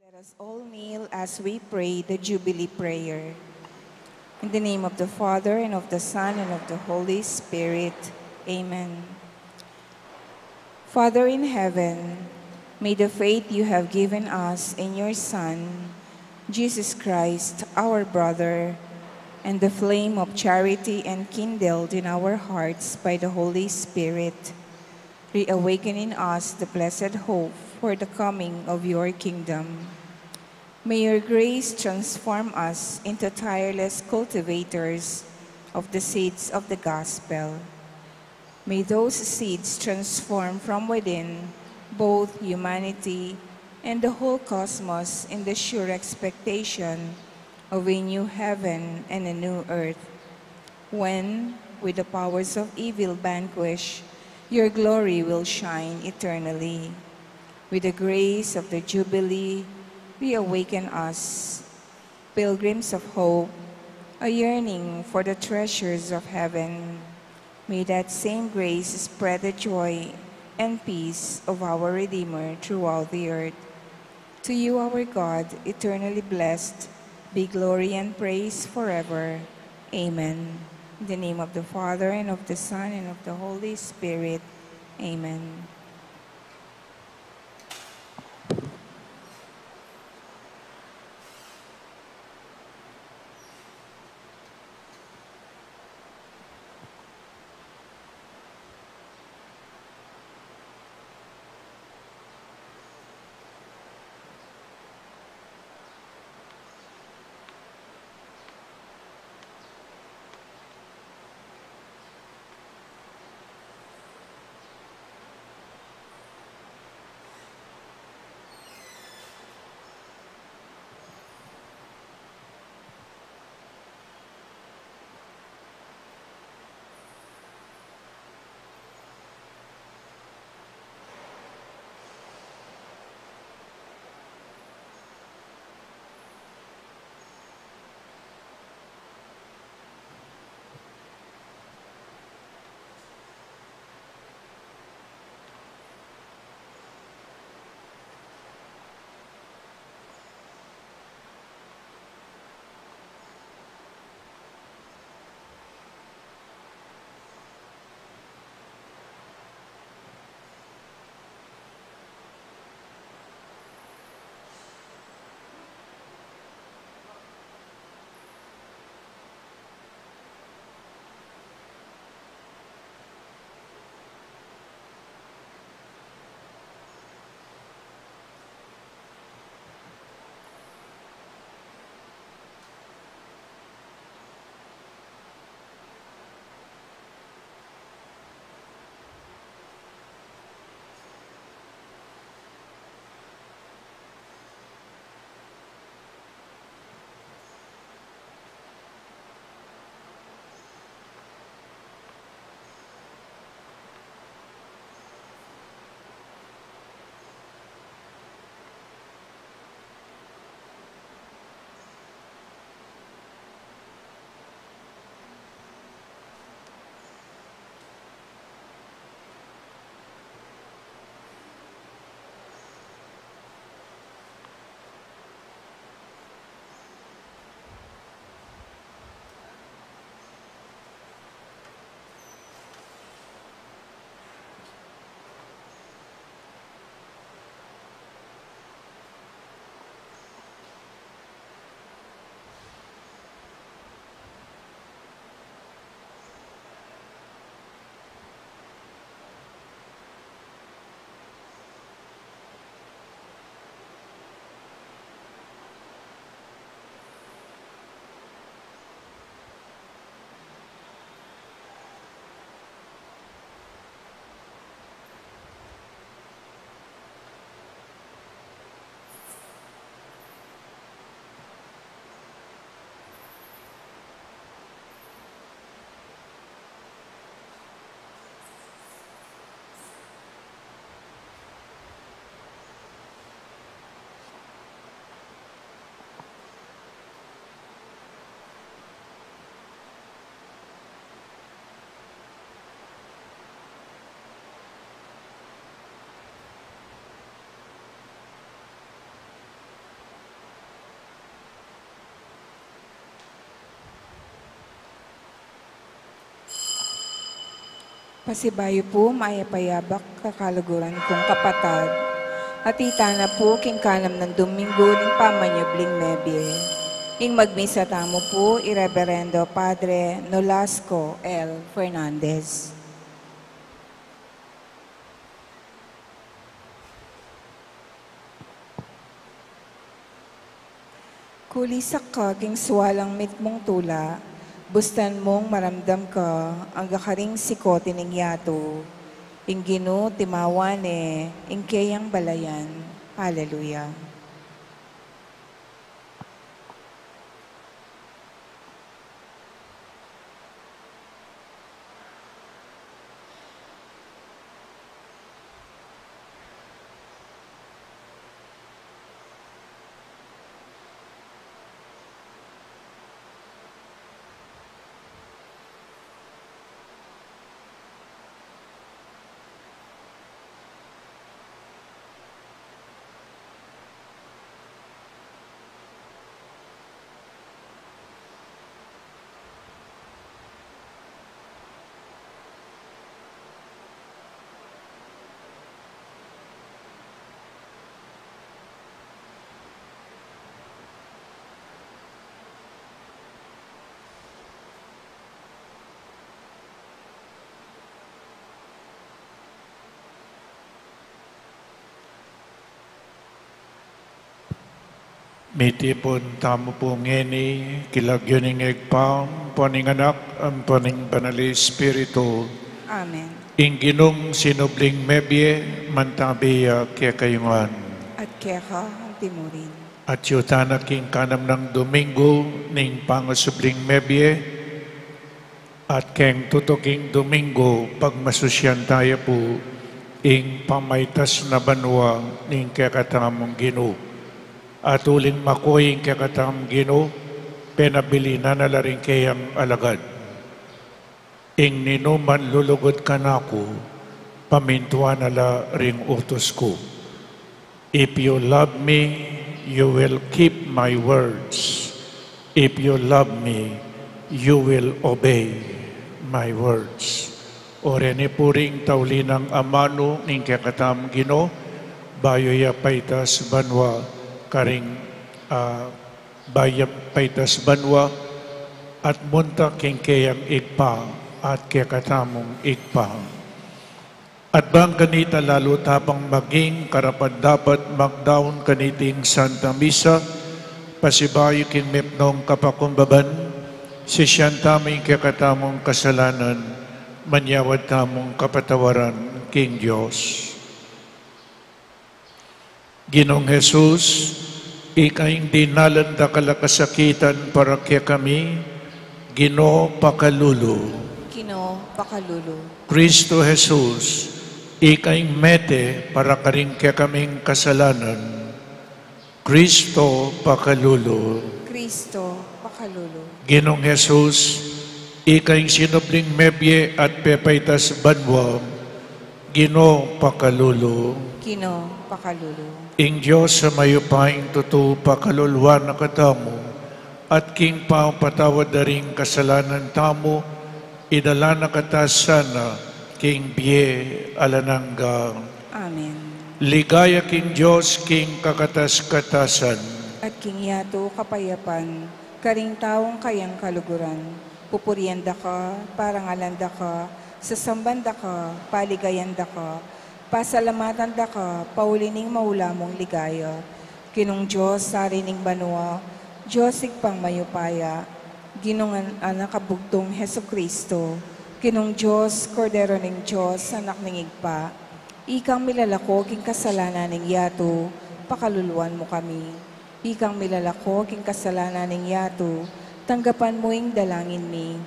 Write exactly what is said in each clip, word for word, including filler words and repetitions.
Let us all kneel as we pray the Jubilee prayer. In the name of the Father, and of the Son, and of the Holy Spirit. Amen. Father in heaven, may the faith you have given us in your Son, Jesus Christ, our brother, and the flame of charity enkindled in our hearts by the Holy Spirit, reawaken in us the blessed hope for the coming of your kingdom. May your grace transform us into tireless cultivators of the seeds of the gospel. May those seeds transform from within both humanity and the whole cosmos in the sure expectation of a new heaven and a new earth, when, with the powers of evil vanquished, your glory will shine eternally. With the grace of the Jubilee, reawaken us, pilgrims of hope, a yearning for the treasures of heaven. May that same grace spread the joy and peace of our Redeemer throughout the earth. To you, our God, eternally blessed, be glory and praise forever. Amen. In the name of the Father, and of the Son, and of the Holy Spirit. Amen. Pasibayu pu, mayap a yabak kakaluguran kung kapatad. At ita na pu king kanam nang Domingo ning pamanyubling mebie. Ing magmisa tamu pu i Reverendo Padre Nolasco L. Fernandez. Kulisak ka king sualang mitmung tula, bustan mung maramdam ka angga karing sikut ning yatu. Ing Ginu timawa ne ing keyang balayan. Alleluia. Mitipun tamu pu ngeni king lagyu ning Ibpa, ampo ning Anak, ampo ning Banal a Espiritu. Amen. Ing Ginung sinubling mebie, mantabi ya kekayu ngan. At keka antimurin. Atyu tana king kanam nang Domingo ning pangasubling mebie, at keng tutuking Domingo, pagmasusyan taya pu ing pamaitas na banua ning kekatamung Ginu. At uling maku ing kekatamung Ginu, penabilinan na la ring keyang alagad. Ing ninuman lulugud kanaku, pamintuan na la ring utus ku. If you love me, you will keep my words. If you love me, you will obey my words. O reni pu ring tauli nang amanu ning kekatamung Ginu, bayu ya paitas banua karing, ah, bayu ya paitas banua, at munta king keyang Ibpa at kekatamung Ibpa. At bang kanita lalu ta pang maging karapat-dapat magdaun kaniting Santa Misa, pasibayu king mipnung kapakumbaban, sisian tamu ing kekatamung kasalanan, manyawad tamung kapatawaran king Dios. Ginung Jesus, ika ing dinalan dakal a kasakitan para kekami, Ginu, pakalulu. Ginu, pakalulu. Kristo Jesus, ika ing mete para karing kekaming kasalanan, Kristo, pakalulu. Kristo, pakalulu. Ginung Jesus, ika ing sinubling mebie at pepaitas banua, Ginu, pakalulu. Ginu, pakalulu. Ing Dios a mayupayang tutu pakaluluan na katamu, at king pamapatawad da ring kasalanan tamu, idala na kata sana king bie alang angga. Amen. Ligaya king Dios king kakatas-katasan. At king yatu kapayapan, karing taung kayang kaluguran. Pupurian da ka, parangalan da ka, sasamban da ka, paligayan da ka, pasalamatan da ka, pauli ning maula mung ligaya. Ginung Dios, Ari ning banua, Dios Ibpang mayupaya, Ginung an-, Anak a bugtung Jesucristo, Ginung Dios, Kordero ning Dios, Anak ning Ibpa, ikang milalako king kasalanan ning yatu, pakaluluan mu kami. Ikang milalako king kasalanan ning yatu, tanggapan mu ing dalangin mi.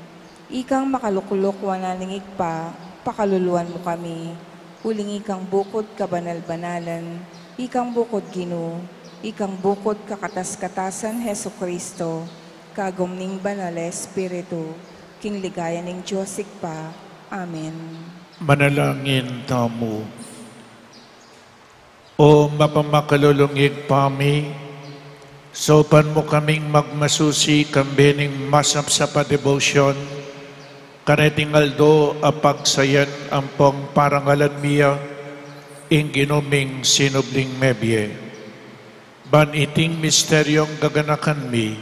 Ikang makaluklok wanan ning Ibpa, pakaluluan mu kami. Uling ikang bukud kabanal-banalan, ikang bukud Ginu, ikang bukud kakatas-katasan Jesucristo, kagum ning Banal a Espiritu, king ligaya ning Dios Ibpa. Amen. Manalangin tamu. O mapamakalulung Ibpa mi, saupan mu kaming magmasusi kambe ning masapsap a debosyon, Kareting aldo a pagsayan ampong parangalan mi ya ing Ginu ming sinubling mebie. Ban iting misteryong gaganakan mi,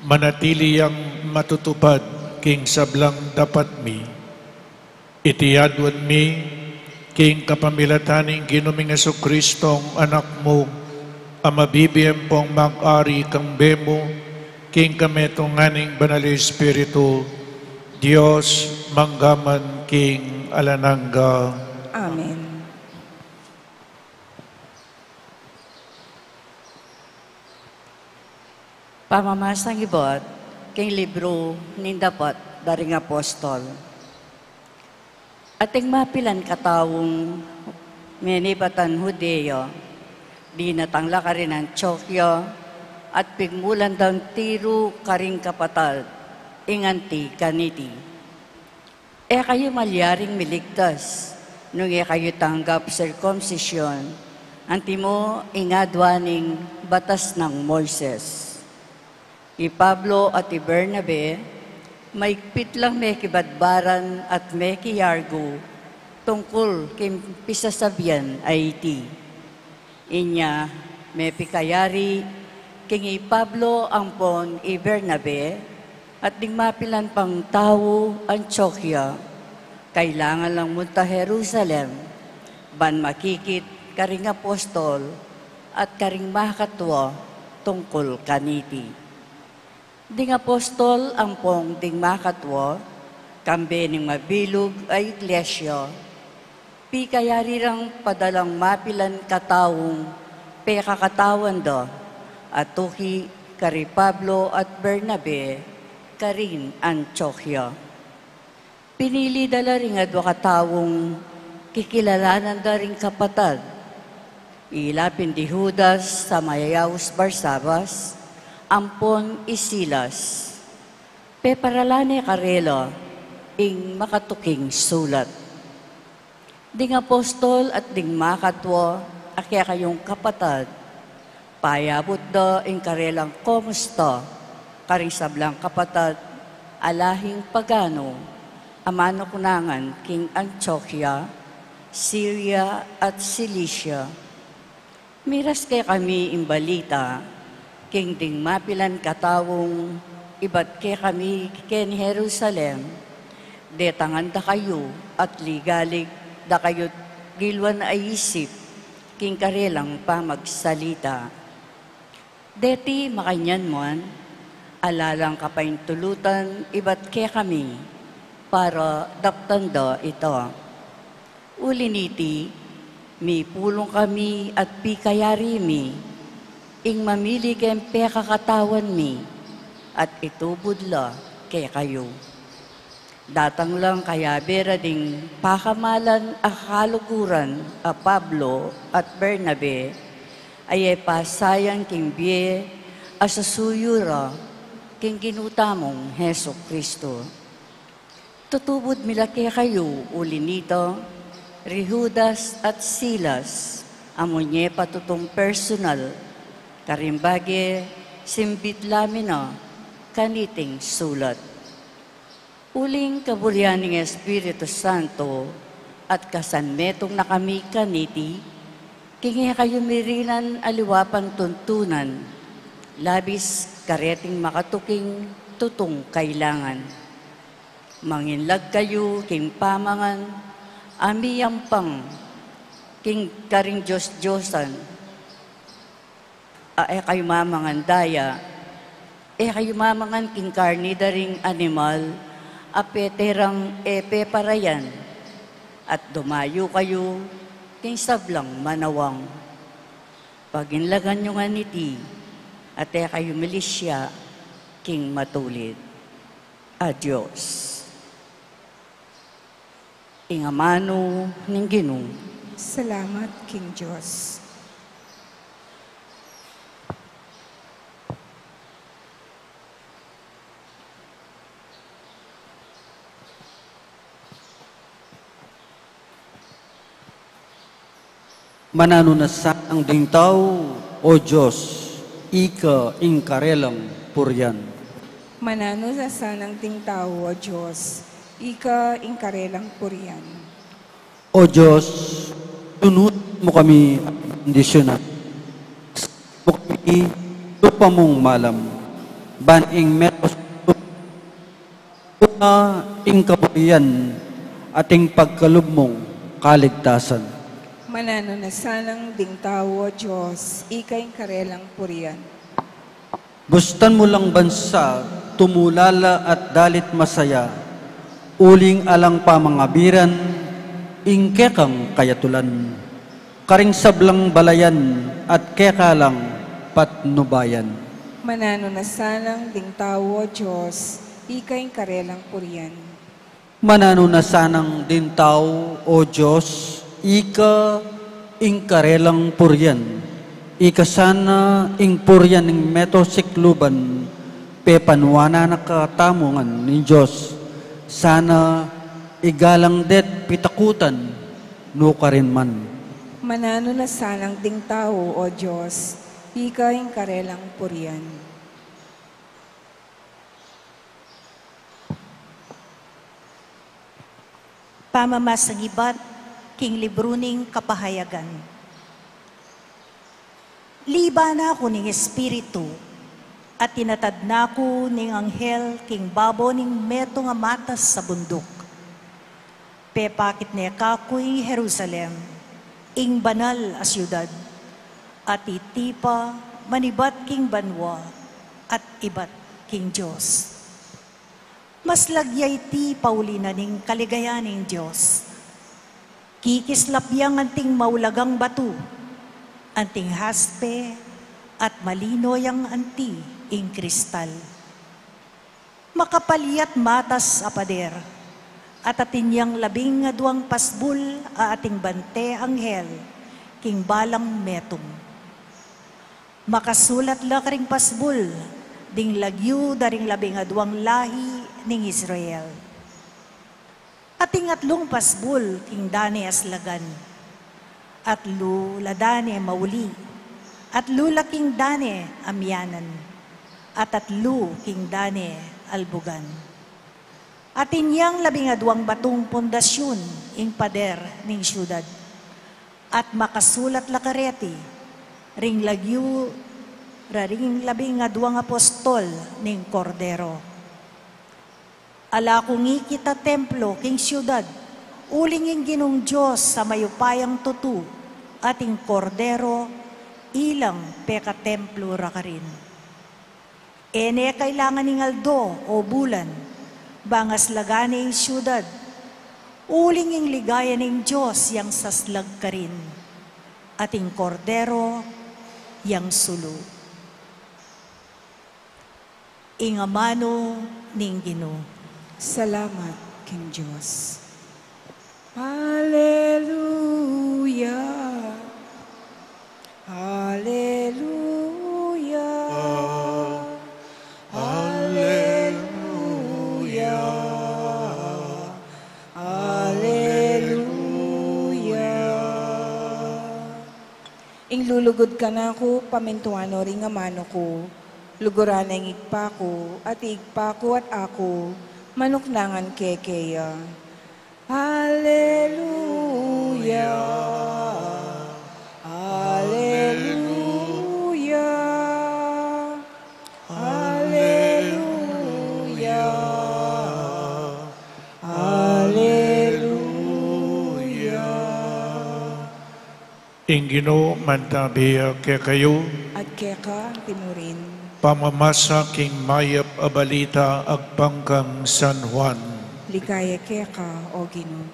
manatili yang matutupad king sablang dapat mi. Iti aduan mi king kapamilatan ning Ginu ming Jesucristo, Anak mu, a mabibie ampong mag-ari kambe mu, king kametungan ning Banal Espiritu, Dios, mangga man king alang angga. Amen. Pamamasang ibat king libru ning Dapat da ring Apostol. Ating mapilan kataung menibatan Judea, dinatang la karin Antioquia, at pigmulan dang tiru karing kapatad, inganti kaniti, "E kayu malyaring miligtas nung e kayu tanggap circumcision, antimo ing adwa ning batas nang Moises." I Pablo at i Bernabe, maigpit lang mekibadbaran at mekiyargu tungkul king pisasabian a iti. Inya, mepikayari king i Pablo ampon i Bernabe, at ding mapilan pang tau Antioquia, kailangan lang munta Jerusalem, ban makikit karing apostol at karing makatua tungkul kaniti. Ding apostol ampong ding makatua, kambe ning mabilug a iglesia, pikayari rang padalang mapilan kataung pekakatawan da, a tuki kari Pablo at Bernabe karin Antioquia. Pinili da la ring adwa kataung kikilalanan da ring kapatad. Ila pin di Judas a mayayaus Barsabas, ampon i Silas. Peparalan ne karela ing makatuking sulat. Ding apostol at ding makatua a kekayung kapatad, payabut da ing karelang komusta karing sablang kapatad a lahing pagano a manuknangan king Antioquia, Syria, at Cilicia. Miras kekami ing balita king ding mapilan kataung ibat kekami keni Jerusalem, detangan da kayu at ligalig da kayut giluan a isip king karelang pamagsalita. Deti makanyan man, ala lang kapaintulutan ibat kekami para daptan da ita. Uli niti, mipulung kami at pikayari mi ing mamili keng pekakatawan mi at itubud la kekayu. Datang lang kayabe ra ding pakamalan a kaluguran a Pablo at Bernabe, a e pasayang king bie a susuyu ra king Ginu tamung Jesucristo. Tutubud mi la kekayu uli nita, ri Judas at Silas, a munye pa tutung personal, karing bage simbit la mi na kaniting sulat. Uling kaburian ning Espiritu Santo at kasanmetung na kami kaniti, king e kayu mirinan aliwa pang tuntunan, labis kareting makatuking tutung kailangan. Manginlag kayu king pamangan a miyampang king karing dios-diosan, a e kayu mamangan daya, e kayu mamangan king karni da ring animal a pete rang e peparayan, at dumayu kayu king sablang manawang. Paginlagan yu ngan iti, at e kayu milisya king matulid. A Dios. Ing amanu ning Ginu. Salamat king Dios. Mananu na sanang ding tau, o Dios, ika ing karelang purian. Mananu na sanang ding tau, o Dios, Ika ing karelang purian. O Dios, tunut mu kami at bendisyunan. Mu kami lupa mung malam, ban ing meto na ing kaburian at ing pagkalub mung kaligtasan. Mananu na sanang ding tau, O Dios, ika ing karelang purian. Bustan mu lang bansa, tumulala at dalit masaya, uling alang pamangabiran, ing kekang kayatulan. Karing sablang balayan at keka lang patnubayan. Mananu na sanang ding tau, O Dios, ika ing karelang purian. Mananu na sanang ding tau, O Dios, ika ing karelang purian. Ika sana ing purian ning meto sikluban, pepanuanan na katamu ngan ning Dios. Sana igalang de't pitakutan, nukarin man. Mananu na sanang ding tau, O Dios, ika ing karelang purian. Pamamasang ibat king libru ning Kapahayagan. Liba na ku ning Espiritu, at tinatad na ku ning anghel king babo ning metung a matas a bunduk. Pepakit ne kaku ing Jerusalem, ing banal a siudad, a titipa manibat king banua at ibat king Dios. Maslag ya iti pauli na ning kaligayan ning Dios. Kikislap yang anting maulagang batu, anting haspe, at malino yang anti ing kristal. Makapal ya't matas a pader, at atin yang labing aduang pasbul a ating bante anghel king balang metung. Makasulat la karing pasbul ding lagyu da ring labing aduang lahi ning Israel. Ating atlung pasbul king dane a slagan, atlu la dane mauli, atlu la king dane a miyanan, at atlu king dane albugan. Atin yang labing aduang batung pundasyun ing pader ning siudad, at makasulat la kareti ring lagyu da ring labing aduang apostol ning Kordero. Ala kung ikit a templo king siudad, uling ing Ginung Dios a mayupayang tutu at ing Kordero ilang pekatemplo ra karin. E ne kailangan ing aldo o bulan, bang aslagan ne ing siudad, uling ing ligaya ning Dios yang saslag karin, at ing Kordero yang sulu. Ing amanu ning Ginu. Salamat king Dios. Alleluia. Alleluia. Alleluia. Alleluia. Ing lulugud kanaku, pamintuan no ring amanu ku, luguran na ing Ibpa ku, at ing Ibpa ku at aku, manuknangan ke keya. Alleluia. Alleluia. Alleluia. Alleluia. Ing Ginu mantabi ya kekayu. At keka mu rin. Pamamasa king mayap a balita agpang kang San Juan. Ligaya keka, O Ginu.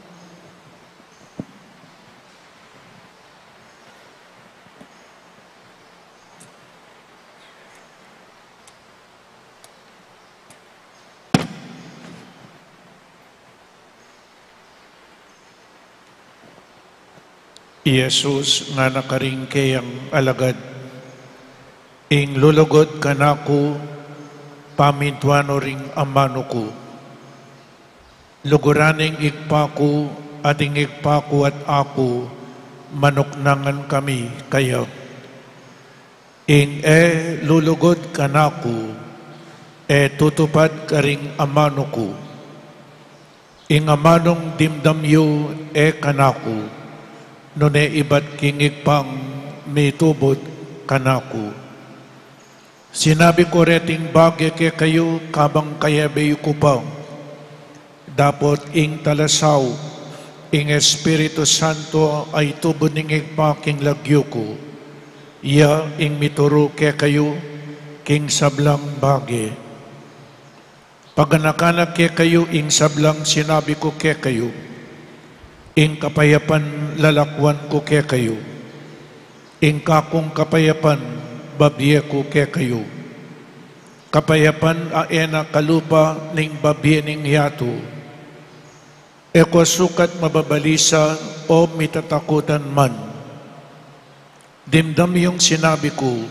I Jesus ngana karing keyang alagad, ing lulugud kanaku, pamintuan no ring amanu ku. Luguran ing Ibpa ku, at ing Ibpa ku at aku, manuknangan kami kaya. Ing e lulugud kanaku, e tutupad karing amanu ku. Ing amanung dimdam yu e kanaku, nune ibat king Ibpang mitubud kanaku. Sinabi ku reting bage kekayu kabang kayabe yu ku pa, dapot ing Talasaup, ing Espiritu Santo a itubud ning Ibpa king lagyu ku, iya ing mituru kekayu king sablang bage. Paganakan na kekayu ing sablang sinabi ku kekayu, ing kapayapan lalakwan ku kekayu, ing kakung kapayapan babie ku kekayu. Kapayapan a e na kalupa ning babie ning yatu. E ko sukat mababalisa o mitatakutan man. Dimdam yung sinabi ku,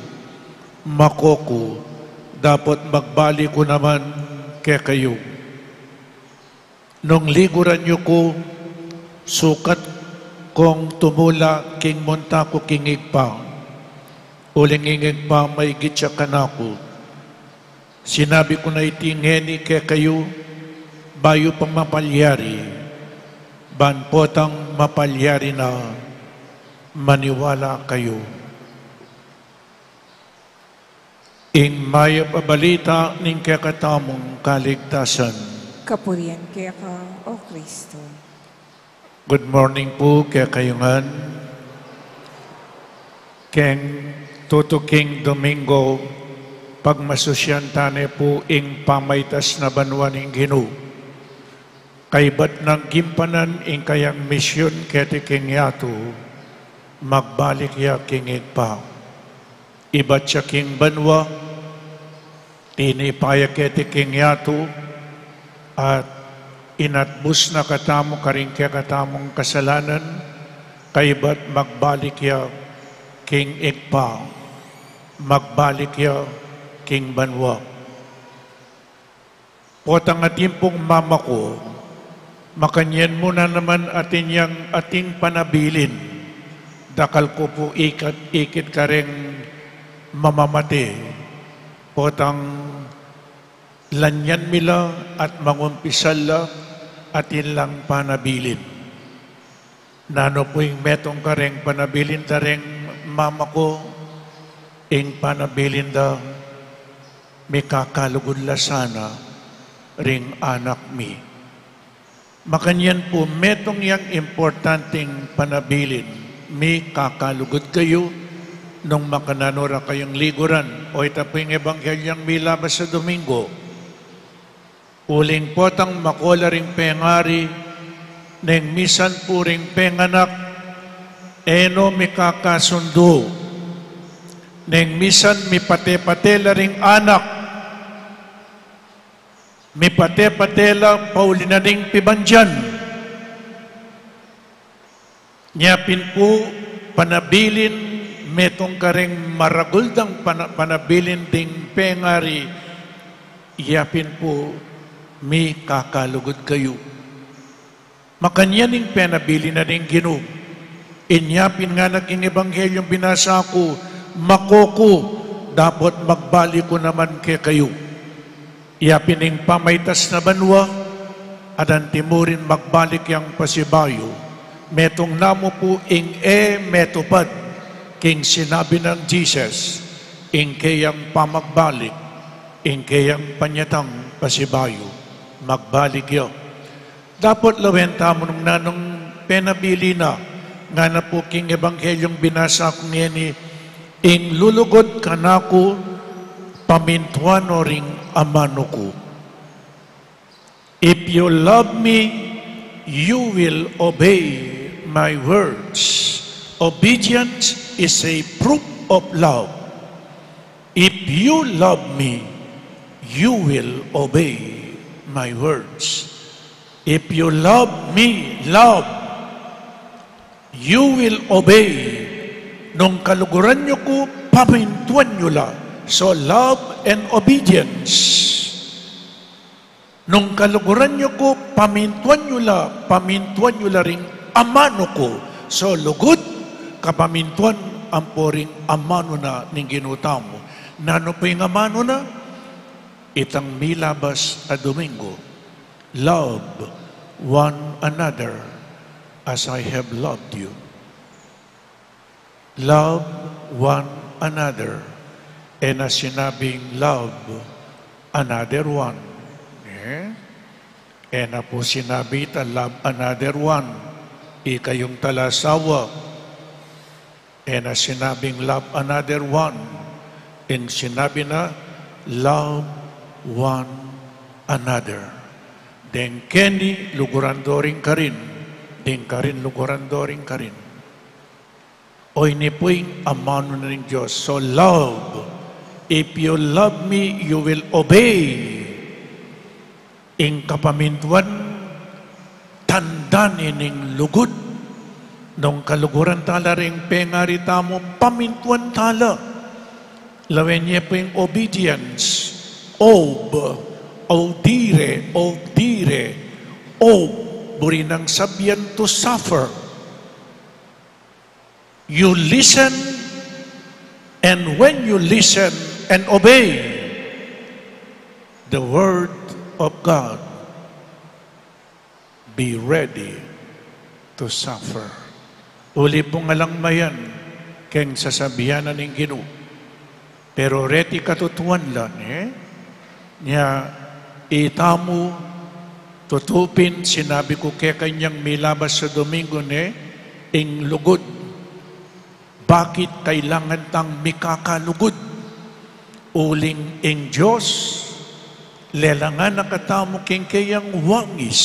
mako ku, dapot magbalik ku naman kekayu. Nung liguran yu ku, sukat kung tumula king munta ku king Ibpa, uling ing Ibpa maigit ya kanaku. Sinabi ku na iti ngeni kekayu, bayu pa mapalyari, ban potang mapalyari na, maniwala kayu. Ing mayap a balita ning kekatamung kaligtasan. Kapurian keka, O Kristo. Good morning pu kekayu ngan. Keng tutuking Domingo, pagmasusyan tane pu ing pamaitas na banua ning Ginu. Kaybat nang gimpanan ing kayang misyun keti king yatu, magbalik ya king Ibpa. Ibat ya king banua, tinipa ya keti king yatu, at inatbus na katamu karing kekatamung kasalanan, kaybat magbalik ya king Ibpa, magbalik ya king banua. Potang atin pung mamako, makanyan mu na naman atin yang ating panabilin. Dakal ku pu ikat-ikit kareng mamamate. Potang lanyan mi la at mangumpisal la atin lang panabilin. Nanu pu ing metung kareng panabilin da reng mamako? Ing panabilin da, mikakalugud la sana ring anak mi. Makanyan pu metung yang importanting panabilin, mikakalugud kayu nung makananu ra kayung liguran. O ita pu ing ebanghelyung milabas a Domingo. Uling potang mako la ring pengari, neng misan pu ring penganak, e no mikakasundu. Neng misan mipate-pate la ring anak, mipate-pate la pauli na ning pibandian. Nya pin pu panabilin, metung kareng maragul dang pana-, panabilin ding pengari, ya pin pu mikakalugud kayu. Makanyan ing penabilin na ning Ginu. Inya pin ngana king ebanghelyung binasa ku, mako ku, dapot magbalik ku naman kekayu. Ya pin ing pamaitas na banua, at antimurin magbalik yang pasibayu, metung na mu pu ing e metupad king sinabi nang Jesus, ing keyang pamagbalik, ing keyang panyatang pasibayu, magbalik ya. Dapot lawen tamu nung nanung penabilin na, ngana pu king ebanghelyung binasa ku ngeni, ing lulugud kanaku, pamintuan no ring amanu ku. If you love me, you will obey my words. Obedience is a proof of love. If you love me, you will obey my words. If you love me, love, you will obey. Nung kaluguran yu ku, pamintuan yu la. So, love and obedience. Nung kaluguran yu ku, pamintuan yu la, pamintuan yu la ring amanu ku. So, lugud, kapamintuan, ampo ring amanu na ning Ginu tamu. Nanu pu ing amanu na? Itang milabas a Domingo. Love one another as I have loved you. Love one another. E na sinabing love another one. Eh? E na pu sinabi ta love another one. Ikayung talasawa. E na sinabing love another one. Ing sinabi na love one another. Deng keni luguran do ring karin, deng karin luguran do ring karin. O ini pu ing amanu na ning Dios. So love, if you love me, you will obey. Ing kapamintuan, tanda ne ning lugud. Nung kaluguran tala ring pengari tamu, pamintuan tala. Lawen ye pu ing obedience, ob, audire, obdire, ob, buri nang sabian to suffer. You listen, and when you listen and obey the word of God, be ready to suffer. Uli pung alang mayan keng sasabian na ning Ginu. Pero reti katutuan la, ne? Nya, itamu, tutu pin, sinabi ku kekayung milabas a Domingo, ne, ing lugud. Bakit kailangan tang mikakalugud? Uling ing Dios, lelangan na katamu king keyang wangis.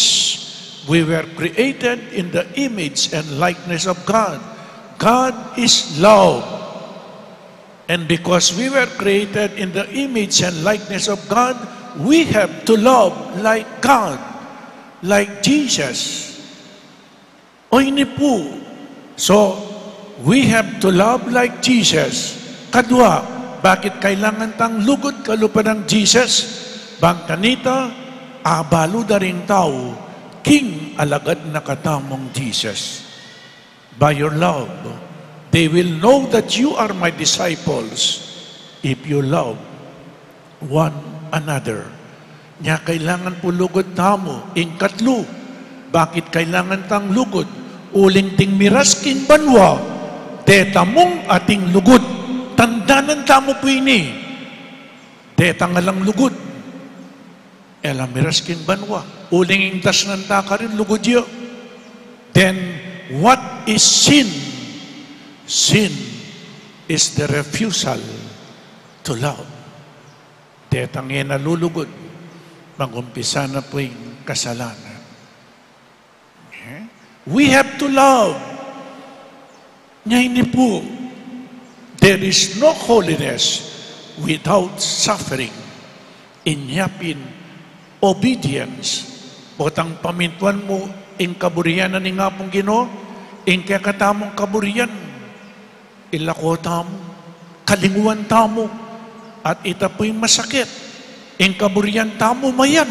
We were created in the image and likeness of God. God is love. And because we were created in the image and likeness of God, we have to love like God, like Jesus. O ini pu. So, we have to love like Jesus. Kadua, bakit kailangan tang lugud kalupa nang Jesus? Bang kanita, abalu da ring tau king alagad na katamung Jesus. By your love, they will know that you are my disciples if you love one another. Nya kailangan pu lugud tamu, ing katlu. Bakit kailangan tang lugud? Uling ding miras king banua, deta mung ating lugud. Tandanan tamu pu ini. Detang alang lugud. E la miras king banua. Uling ing dasnan ta karin lugud ya. Then, what is sin? Sin is the refusal to love. Detang e na lulugud, mangumpisa na pu ing kasalanan. Eh? We have to love. Nya ini pu, there is no holiness without suffering. Inya pin, obedience. Potang pamintuan mu ing kaburian na ning Apung Ginu, ing kekatamung kaburian, ilako tamu, kalinguan tamu, at ita pu'y masakit. Ing kaburian tamu mayan.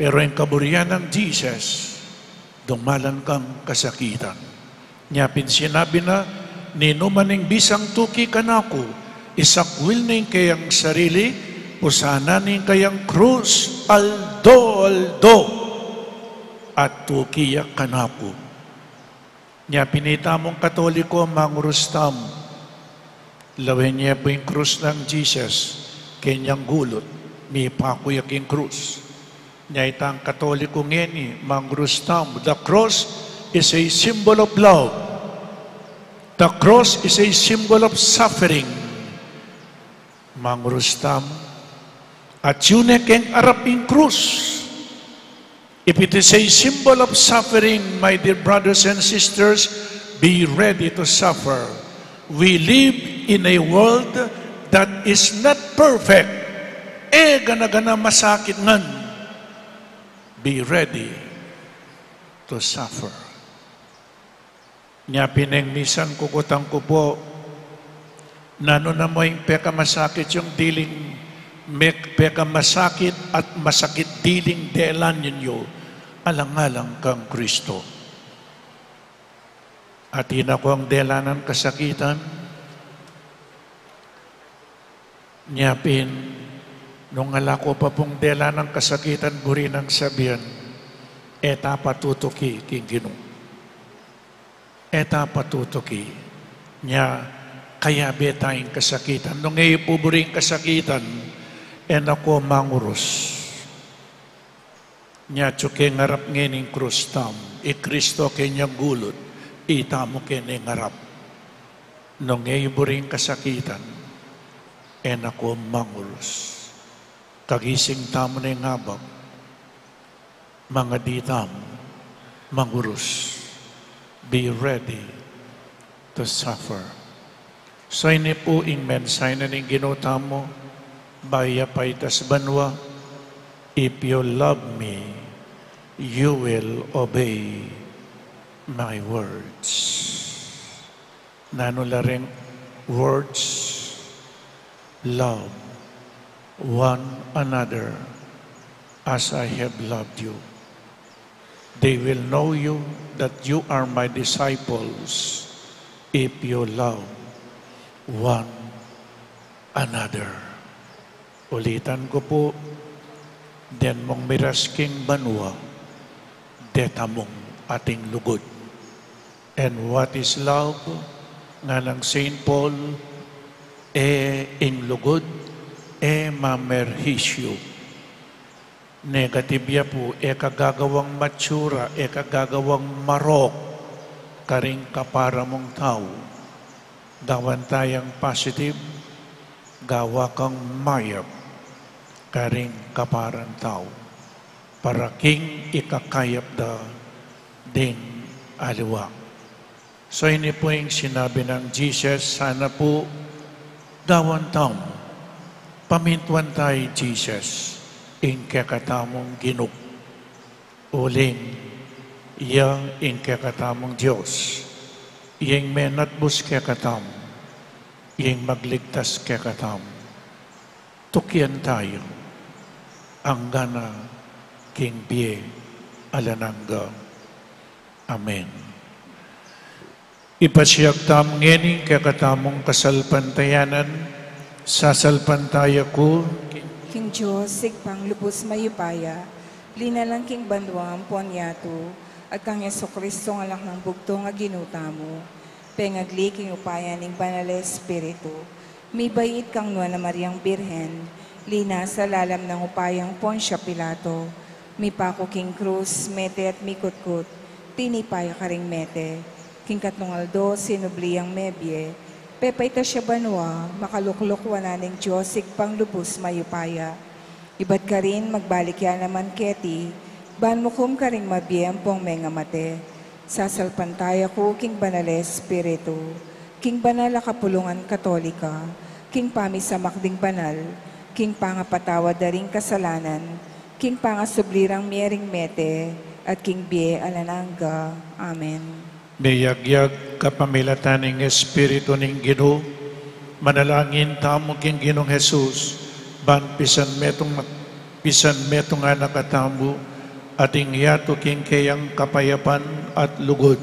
Pero ing kaburian nang Jesus, dumalan kang kasakitan. Nya pin sinabi na, ninuman ing bisang tuki kanaku, isakwil ne ing kayang sarili, pusanan ne ing kayang krus, aldo-aldo, at tuki ya kanaku. Nya pin itamung Katoliko, mangurus tamu. Lawen ye pu ing krus nang Jesus, kenyang gulut, mipaku ya king krus. Nya itang Katoliko ngeni, mangurus tamu. The cross is a symbol of love. The cross is a symbol of suffering. Mangurus tamu. Atyu ne keng arap ing krus. If it is a symbol of suffering, my dear brothers and sisters, be ready to suffer. We live in a world that is not perfect. E gana-gana masakit ngan. Be ready to suffer. Nya pin ing misan kukutan ku pu, nanu na mu ing pekamasakit yung diling, mek-, pekamasakit at masakit diling delan ninyo, alang-alang kang Kristo. Atin na kung delan nang kasakitan, nya pin, Nung ala ko pa pung dela nang kasakitan, buri nang sabian, e ta patutuki king Ginu. E ta patutuki. Nya, kayabe ta ing kasakitan. Nung e yu pu buri ing kasakitan, e na ko mangurus. Nya, atyu ke ngarap ngening krus tamu, i Kristo keng gulut, itamu ke ne ngarap. Nung e yu buri ing kasakitan, e na ko mangurus. Kagising tamu ne ngabak, mangadi tamu, mangurus. Be ready to suffer. So ini pu ing mensahe na ning Ginu tamu, bayu ya paitas banua, "If you love me, you will obey my words." Nanu la reng words? "Love one another as I have loved you. They will know you that you are my disciples if you love one another." Ulitan ku pu, den mung miras king banua, deta mung ating lugud. And what is love? Nganang Saint Paul, e ing lugud, e mamerhisyu. Negative ya pu, e ka gagawang matsura, e ka gagawang marok karing kapara mung tau. Gawan tayang positive, gawa kang mayap karing kaparang tau, para king ikakayap da ding aliwa. So ini pu ing sinabi nang Jesus, sana pu gawan tamu, pamintuan ta i Jesus ing kekatamung Ginu. Uling iya ing kekatamung Dios, iya ing menatbus kekatamu, iya ing magligtas kekatamu. Tukian taya, anggana king bie alang angga. Amen. Ipasiag tamu ngeni ing kekatamung kasalpantayanan. Sasalpantaya ku king Dios, Ibpang lubus mayupaya, linalang king banua ampon yatu, at kang Jesucristo, anak nang bugtung a Ginu tamu, pengagli king upaya ning Banal a Espiritu, mibait kang Nuan a Mariang Birhen, linasa lalam nang upayang Poncio Pilato, mipaku king krus, mete at mikutkut, tinipa ya karing mete, king katlung aldo sinubli yang mebie, pepaitas ya banua, makalukluk wanan ning Dios Ibpang lubus mayupaya. Ibat karin magbalik ya naman keti, ban mukum karing mabie ampong mengamate. Sasalpantaya ku king Banal a Espiritu, king banal a kapulungan Katolika, king pamisamak ding banal, king pangapatawad da ring kasalanan, king pangasubli rang mie ring mete, at king bie alang angga. Amen. Miyagyag kapamilatan ning Espiritu ning Ginu, manalangin tamu king Ginung Jesus, ban pisan metung, pisan metung a na katamu, at ing yatu king keyang kapayapan at lugud.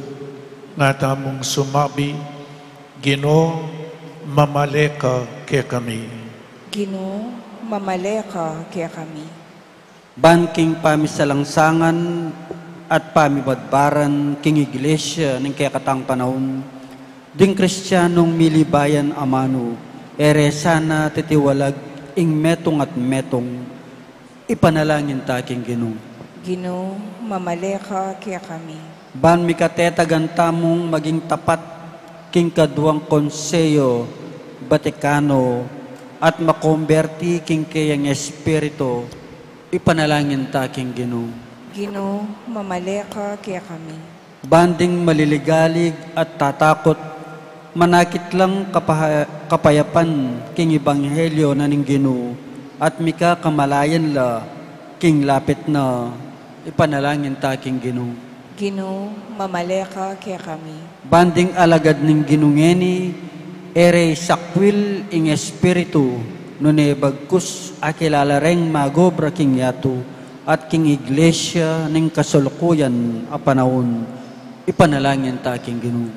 Nga tamung sumabi, Ginu, mamale ka kekami. Ginu, mamale ka kekami. Ban king pamisalangsangan at pamibadbaran king Iglesia ning kekatang panaun, ding Kristianong milibayan amanu, e re sana titiwalag ing metung at metung, ipanalangin ta king Ginu. Ginu, mamale ka kekami. Ban mikatetagan tamung maging tapat king kaduang Konseyo Batikano at makomberti king keyang Espiritu, ipanalangin ta king Ginu. Ginu, mamale ka kekami. Ban ding maliligalig at tatakut, manakit lang kapaha-, kapayapan king ebanghelyo na ning Ginu, at mikakamalayan la king lapit na, ipanalangin ta king Ginu. Ginu, mamale ka kekami. Ban ding alagad ning Ginu ngeni, e re sakwil ing Espiritu, nune bagkus akilala reng magobra king yatu at king Iglesia ning kasalukuyan a panaun, ipanalangin ta king Ginu.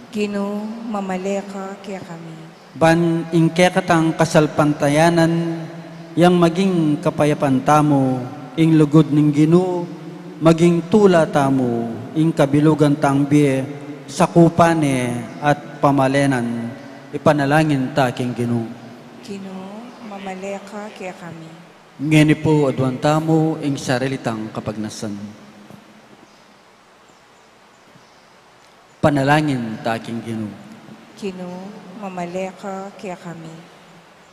Ginu, mamale ka kekami. Ban ing kekatang kasalpantayanan, Yang maging kapayapan tamu ing lugud ning Ginu, maging tula tamu ing kabilugan tang bie, sakupan ne at pamalenan. Ipanalangin ta king Ginu. Ginu, mamale ka kekami. Ngeni pu, aduan tamu ing sarili tang kapagnasan. Panalangin ta king Ginu. Ginu, mamale ka kekami.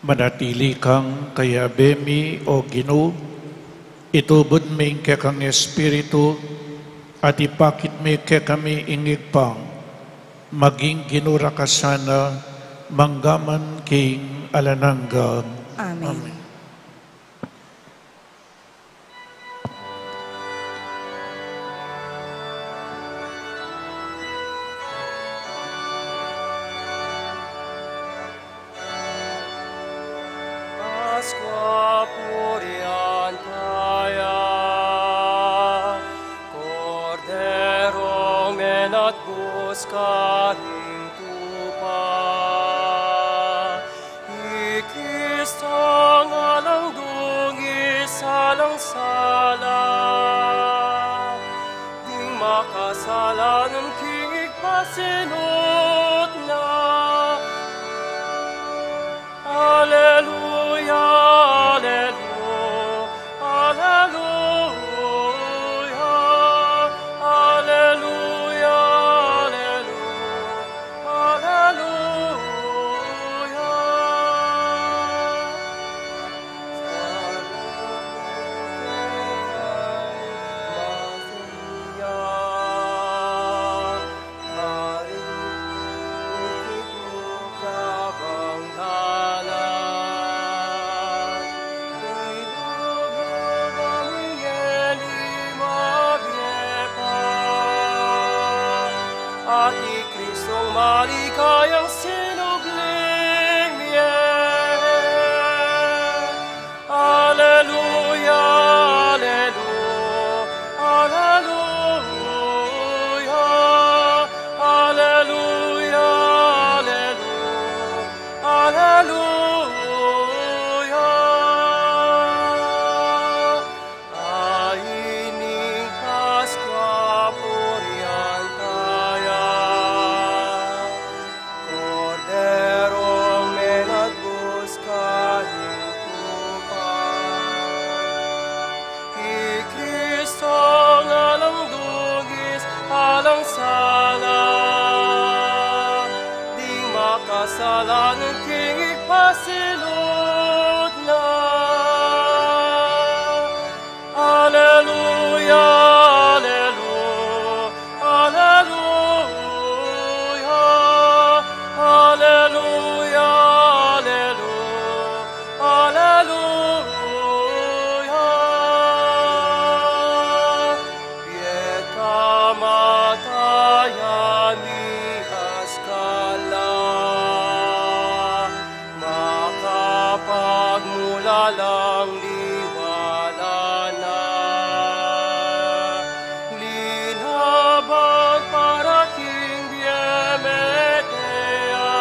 Manatili kang kayabe mi, O Ginu, itubud me ing kekang Espiritu, at ipakit me kekami ing Ibpa, maging Ginu ra ka sana, manggaman king alang angga. Amen. Amen. Paskua purian ta ya, Korderong menatbus karing tupa. I Kristong alang dungis, alang sala, ding makasalanan king igpasinut na. Aleluya, aleluya, aleluya, aleluya, aleluya. Aleluya. At i Kristong malikayang sinubling mie. Aleluya, aleluya, aleluya, aleluya, aleluya, aleluya. Ining Paskua purian ta ya, Korderong menatbus karing tupa. I Kristong alang dungis, alang sala, ding makasalanan king igpasinut na. Aleluya, aleluya, aleluya, aleluya, aleluya, aleluya. Piekamatayan mi askal la, makapagmulalang liwanan na, linabag para king bie mete ya,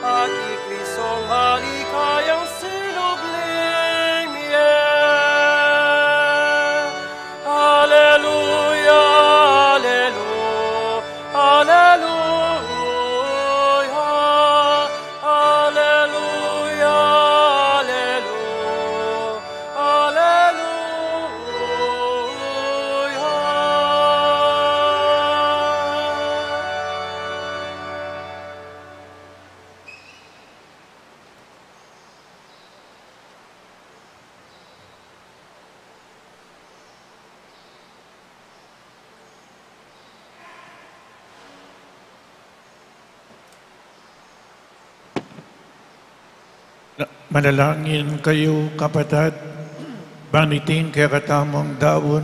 at i Kristong malikayang sinubling mie. Aleluya, aleluya, aleluya, aleluya, aleluya, aleluya. Manalangin kayu, kapatad, ban iting kekatamung daun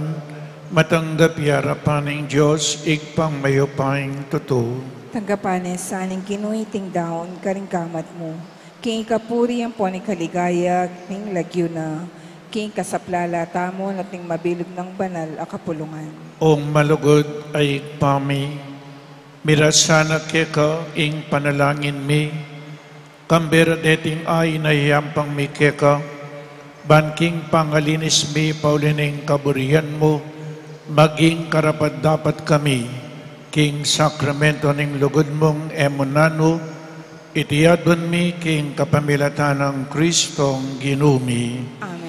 matanggap ya king arapan ning Dios, Ibpang mayupayang tutu. Tanggapan na sa ning Ginu iting daun karing gamat mu, king ikapuri ampon ikaligaya ning lagyu na, king ikasaplala tamu at ning mabilug nang banal a kapulungan. O malugud a Ibpa mi, miras sana keka ing panalangin mi, Kambe ra deting ain a iyampang mi keka, ban king pangalinis mi pauli ning kaburian mu, maging karapat-dapat kami king sakramento ning lugud mung e mu nanu, iti adwan mi king kapamilatan nang Kristong Ginu mi. Amen.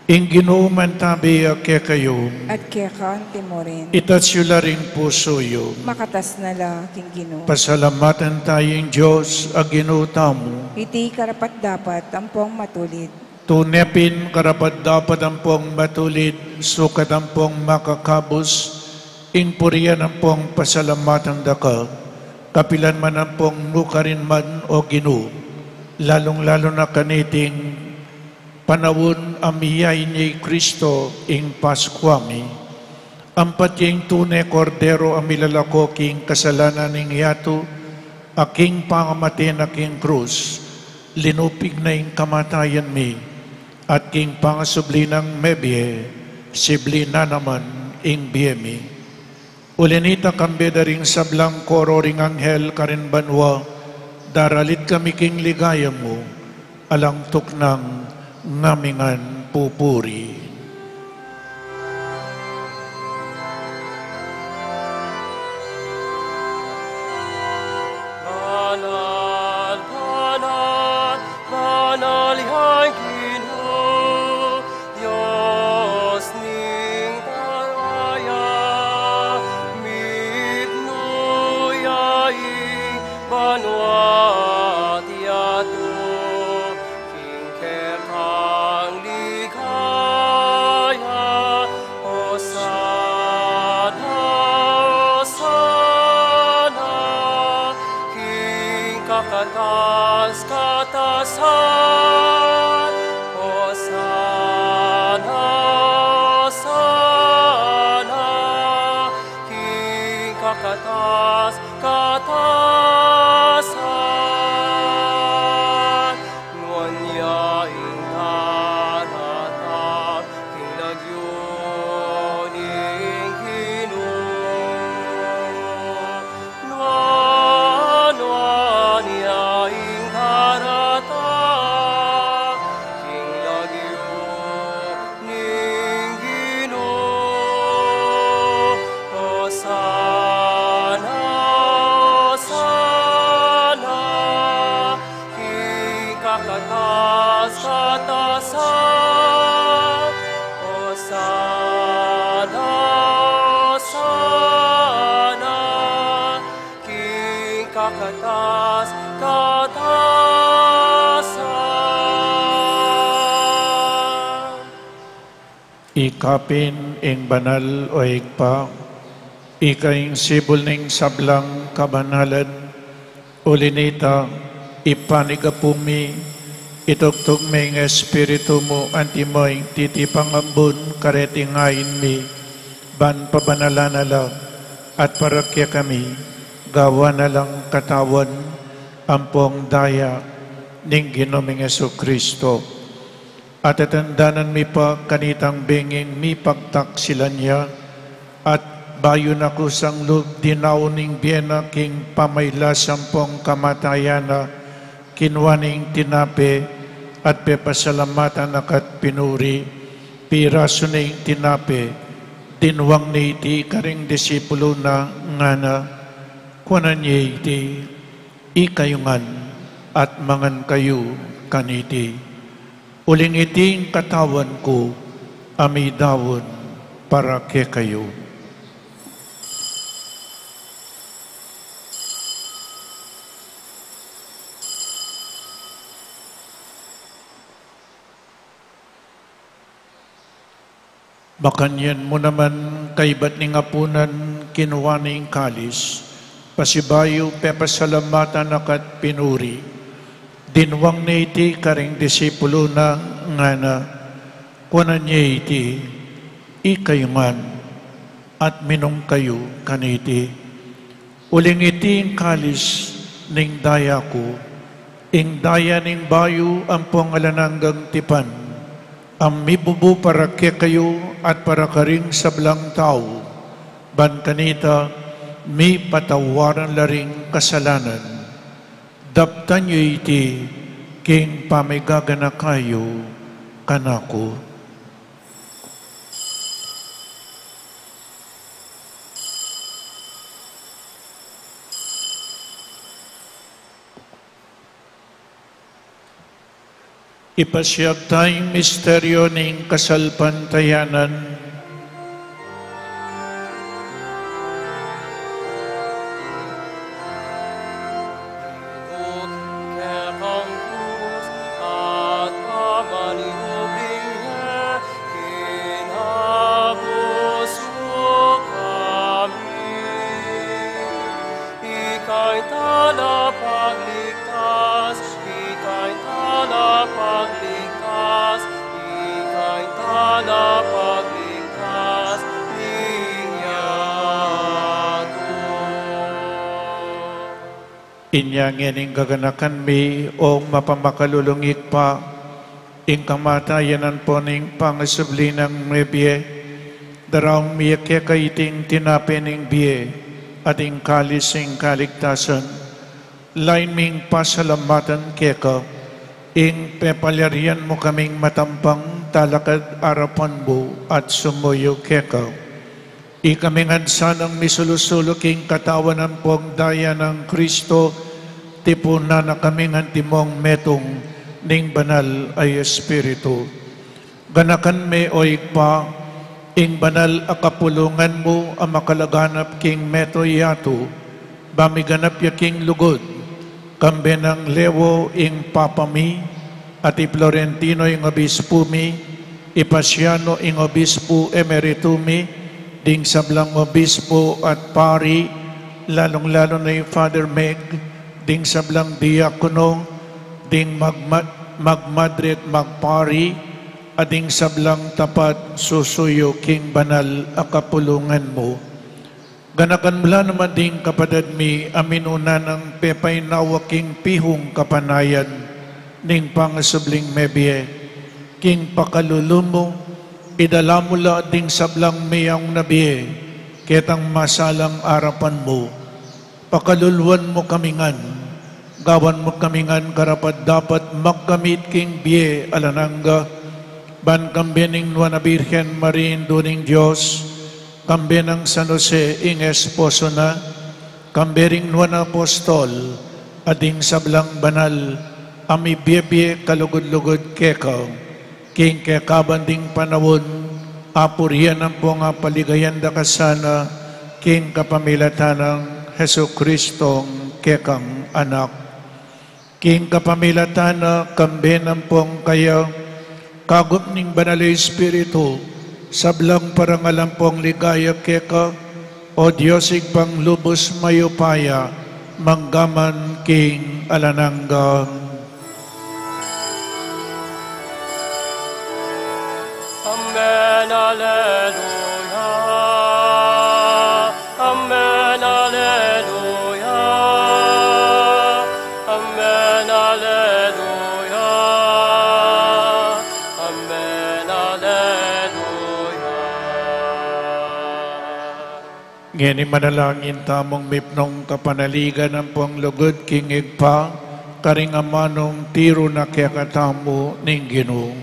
Ing Ginu mantabi ya kekayu. At keka antimurin. Itas yu la ring pusu yu. Makatas na la king Ginu. Pasalamatan taya ing Dios a Ginu tamu. Iti karapat-dapat ampong matulid. Tune pin karapat-dapat ampong matulid, sukat ampong makakabus, ing purian ampong pasalamatan da ka, kapilan man ampong nukarin man, o Ginu, lalung-lalu na kaniting panaun a miyain ya i Kristo ing Paskua mi. Ampat ya ing tune Kordero a milalako king kasalanan ning yatu, a king pangamate na king krus, linupig na ing kamatayan mi, at king pangasubli nang mebie, sibli na naman ing bie mi. Uli nita, kambe da ring sablang koro ring anghel karin banua, daralit kami king ligaya mu, alang tuknang ngamingan pupuri. Banal, banal, banal ya ing Ginu, Dios ning daraya, mipnu ya ing banua at yatu, king kekang ligaya. Osana, Osana, king kakatas-katasan. Osana, Osana, king kakatas-katasan. Nuan ya ing daratang king lagyu ning Ginu. Nuan, nuan ya ing daratang king lagyu ning Ginu. Osana, Osana, king kakatas-katasan. Osana, Osana, king kakatas-katasan. Ika pin ing banal, o Ibpa, ika ing sibul ning sablang kabanalan. Uli nita, ipanyawad mi, itugtug me ing Espiritu mu antimo ing titipang ambun kareting ain mi, ban pabanalan na la at para kekami gawan na lang katawan ampong daya ning Ginu ming Jesucristo. At tatandanan mi pa kanitang benging mipagtaksilan ya, at bayu na kusang lub dinaun ing bie na king pamailas ampong kamatayan na, kinua ne ing tinape, at pepasalamatan na ka at pinuri, pirasu ne ing tinape, dinwang ne iti karing disipulu na, ngana, kuanan ye iti, ikayu ngan, at mangan kayu kaniti. Uling iti ing katawan ku, a midaun para kekayu. Makanyan mu naman, kaibat ning apunan, kinua ne ing kalis, pasibayu pepasalamatan na ka at pinuri, dinwang ne iti karing disipulu na, ngana, kuanan ye iti, ikayu ngan, at minum kayu kaniti. Uling iti ing kalis ning daya ku, ing daya ning bayu ampong alang anggang tipan, a mibubu para kekayu at para karing sablang tau, ban kanita mipatawaran la ring kasalanan. Daptan yu iti King pamigaganaka yu kanaku. Ipasiag taya ing misteryo ning kasalpantayanan. Ika'y talapagligtas, ika'y talapagligtas, ika'y talapagligtas ning yatu. Inya ngening gaganakan mi, o mapamakalulung Ibpa, ing kamatayan ampo ning pangasubli nang mebie, daraun mi keka iting tinape ning bie at ing kalis ning kaligtasan. Lain ming pasalamatan keka ing pepalyarian mu kaming matampang talakad arapan mu at sumuyu keka. Ikami ngan sanang misulu-sulu king katawan ampong daya nang Kristo, tipunan na kaming antimong metung ning Banal a Espiritu. Ganakan me, o Ibpa, ing banal a kapulungan mu a makalaganap king mabilug a yatu, ba miganap ya king lugud, kambe nang Leo ing Papa mi, at i Florentino ing Obispu mi, i Pasiano ing Obispu Emeritu mi, ding sablang obispu at pari, lalung-lalu na i Father Meg, ding sablang diakono, ding magma-, magmadre at magpari, at ding sablang tapat susuyu king banal a kapulungan mu. Ganakan mu la naman ding kapatad mi a minuna nang pepainawa king pihung kapanayan ning pangasubling mebie. King pakalulu mu, idala mu la ding sablang meyaun a bie ketang masalang arapan mu. Pakaluluan mu kami ngan, gawan mu kami ngan karapat-dapat magkamit king bie alang angga, ban kambe ning Nuan a Birhen Maria, Indu ning Dios, kambe nang San Jose ing esposo na, kambe ring nuan a apostol, at ding sablang banal a mibie-bie kalugud-lugud keka, king kekaban ding panaun, apurian ampong apaligayan da ka sana, king kapamilatan nang Jesucristong kekang Anak. King kapamilatan na, kambe na ampong kaya, kayabe ning Banal a Espiritu, sablang parangal ampong ligaya keka, O Dios, Ibpang lubus mayupaya, mangga man king alang angga. Amen, Alleluia. Amen, Alleluia. Amen, Alleluia. Amen, Alleluia. Ngeni manalangin tamung mipnung kapanaligan ampong lugud king Ibpa, karing amanung tiru na kekatamu ning Ginu.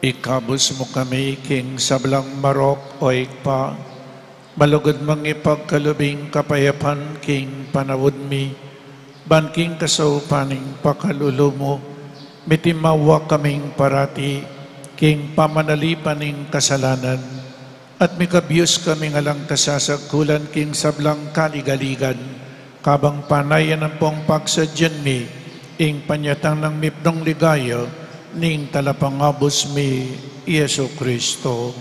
Ikabus mu kami king sablang marok, o Ibpa, malugud mung ipagkalub ing kapayapan king panaun mi, ban king kasaupan ning pakalulu mu, mitimawa kaming parati king pamanalipan ning kasalanan, at mikabius kaming alang kasasagkulan king sablang kaligaligan, kabang panayan ampong pagsadyan mi ing panyatang nang mipnung ligaya ning Talapangabus mi, Jesucristo.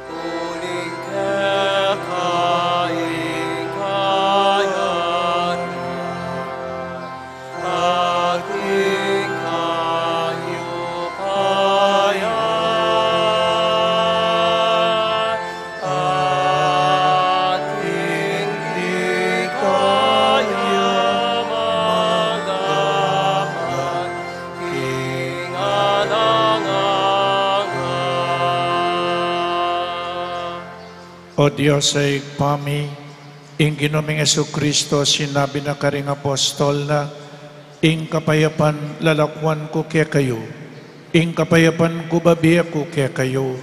Uling keka ing kayarian, at ing kayupayan, at ing di kaya manggamat king alang angga. O Dios a Ibpa mi, ing Ginu ming Jesucristo sinabi na karing apostol na, "Ing kapayapan lalakuan ku kekayu, ing kapayapan ku babie ku kekayu."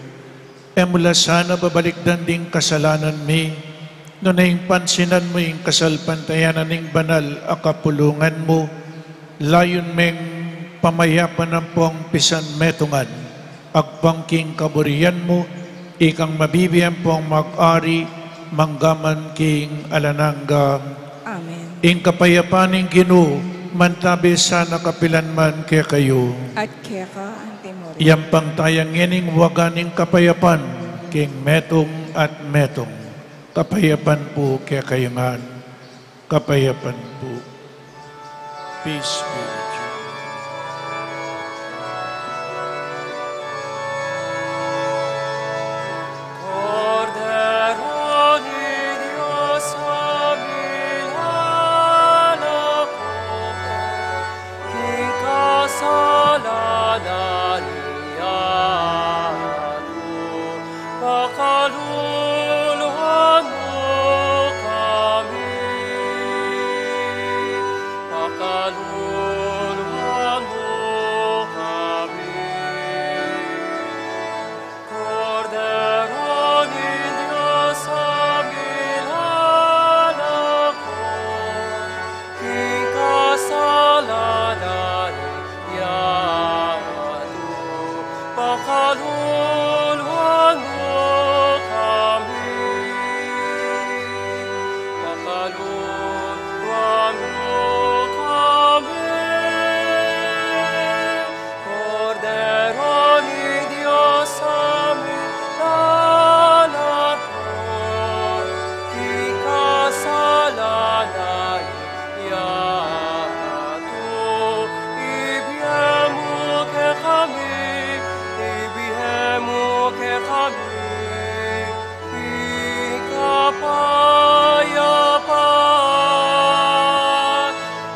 E mu la sana babalikdan ding kasalanan mi, nune ing pansinan mu ing kasalpantayanan ning banal a kapulungan mu, layun meng pamayapan ampong pisanmetungan, agpang king kaburian mu, ikang mabibie ampong mag-ari manggaman king alang angga. Amen. Ing kapayapan ning Ginu mantabi sana kapilan man kekayu. At keka antimurin. Yampang taya ngening waga ning kapayapan king metung at metung. Kapayapan pu kekayu ngan. Kapayapan pu. Peace be with you. Kordero ning Dios a milalako king kasalanan ning yatu, pakaluluan mu kami, pakaluluan mu kami. Kordero ning Dios a milalako king kasalanan ning yatu, pakaluluan mu kami, pakaluluan mu kami. Kordero ning Dios a milalako king kasalanan ning yatu, ibie mu kekami, ibie mu kekami ing kapayapan.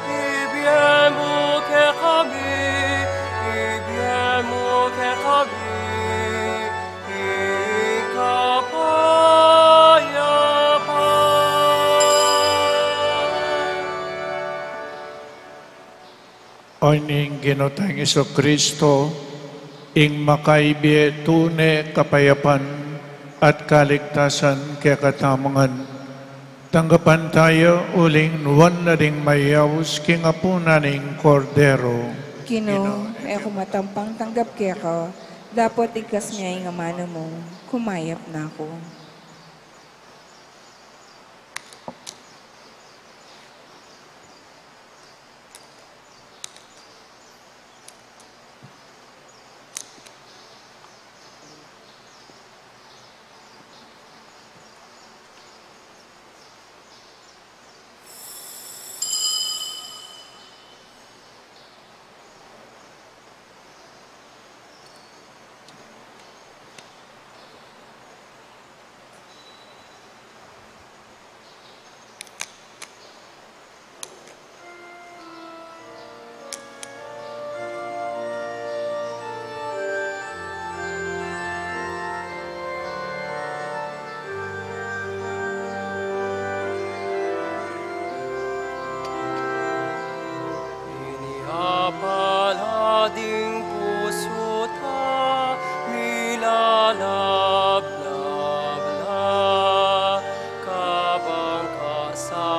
Ibie mu kekami, ibie mu kekami ing kapayapan. O ning Ginu tang Jesucristo, ing makaibie tune kapayapan at kaligtasan kekatamu ngan. Tanggapan taya uling nuan na ding mayaus king apunan ning Kordero. Ginu, e ku matampang tanggap keka, dapot igkas mu ing amanu mu, kumayap na ku.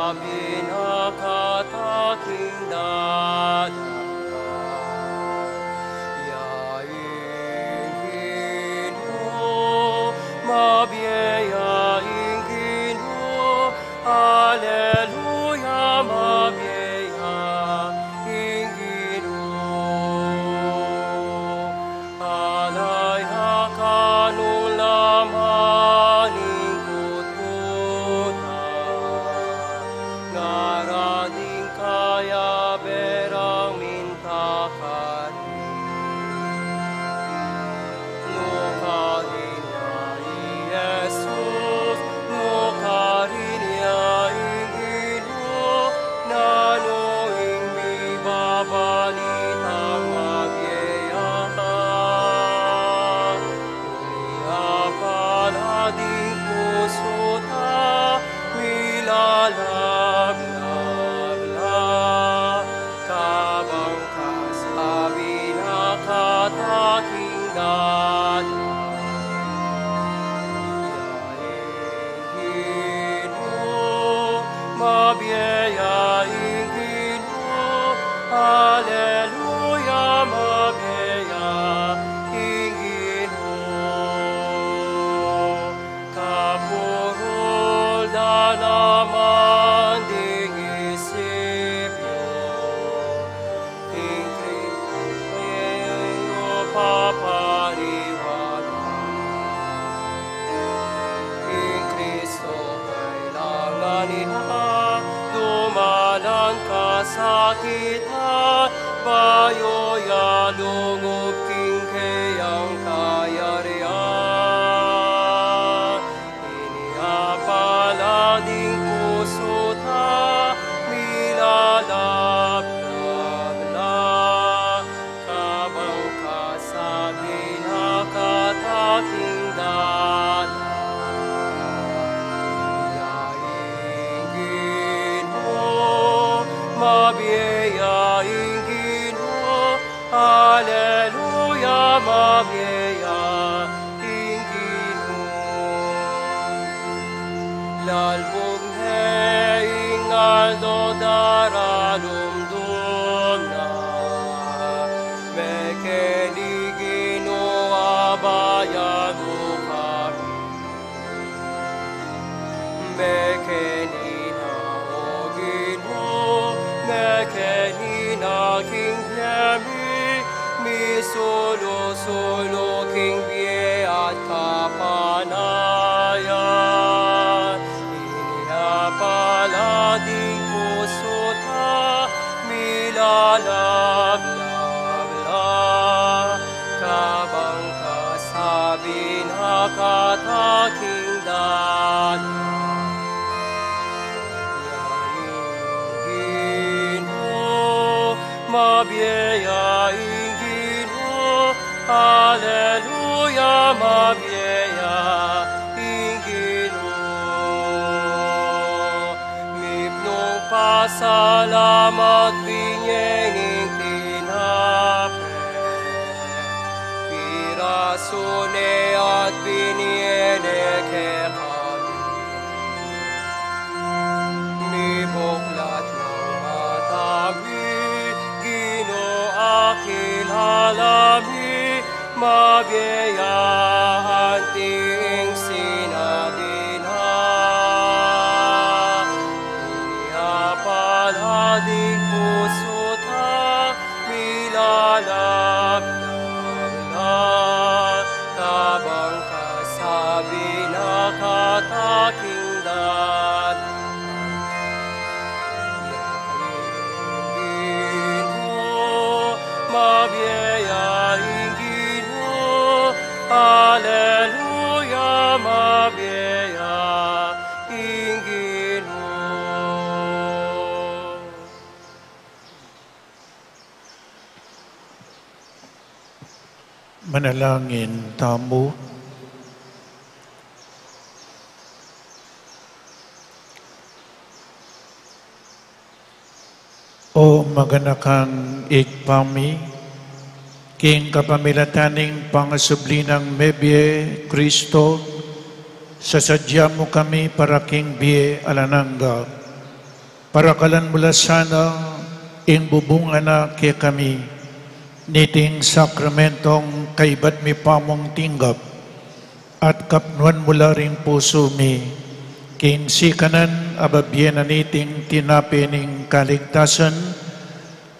Binakataking dada, ya ing Ginu, mabie ya ing Ginu, aleluya, mabie ya ing Ginu. Ala ya kanung laman ning kutkutan, ngara ding kayabe rang minta karin. Nukarin ya i Jesus, nukarin ya ing Ginu, nanu ing mibabalitang mabie ya? Uli apala ding pusu ta milalablab la, kabang kasabi na kataking dada, ya ing Ginu, mabie ya ing Ginu, aleluya, mabie ya ing Ginu. Kapurul da naman ding isip yu, ing Kristo ing papariwanan. Ing Kristo kailangan ya dumalan kasakitan, bayu ya lungub king keyang kayarian. Ini apala ding pusu ta milalablab la, kabang kasabi na kataking dada, ya ing Ginu, mabie ya ing Ginu, aleluya, mabie ya ing Ginu. Lalbug ne ing aldo, daralumdum na, mekeni Ginu abayan mu kami. Mekeni na, O Ginu, mekeni na king bie mi, misulu-sulu king bie at kapanayan. Ini apala ding pusu ta milalablab la, kabang kasabi na kataking dada, ya ing Ginu, mabie ya ing Ginu, aleluya, mabie ya ing Ginu. Mipnung pasalamat, binie ning tinape, pirasu ne at binie ne kekami. Mibuklat nang mata mi, Ginu, akilala mi, mabie ya anti ing sinabi na. Ini apala ding pusu ta milalablab la, kabang kasabi na kataking dada, ya ing Ginu, mabie ya ing Ginu, aleluya, mabie ya ing Ginu. Manalangin tamu. O maganakang Ibpa mi, king kapamilatan ning pangasubli nang mebie Kristo, sasadya mu kami para king bie alang angga. Parakalan mu la sana ing bubungan na kekami niting sakramentong kaybat mi pamung tinggap, at kapnuan mu la ring pusu mi, king sikanan a babie na niting tinape ning kaligtasan,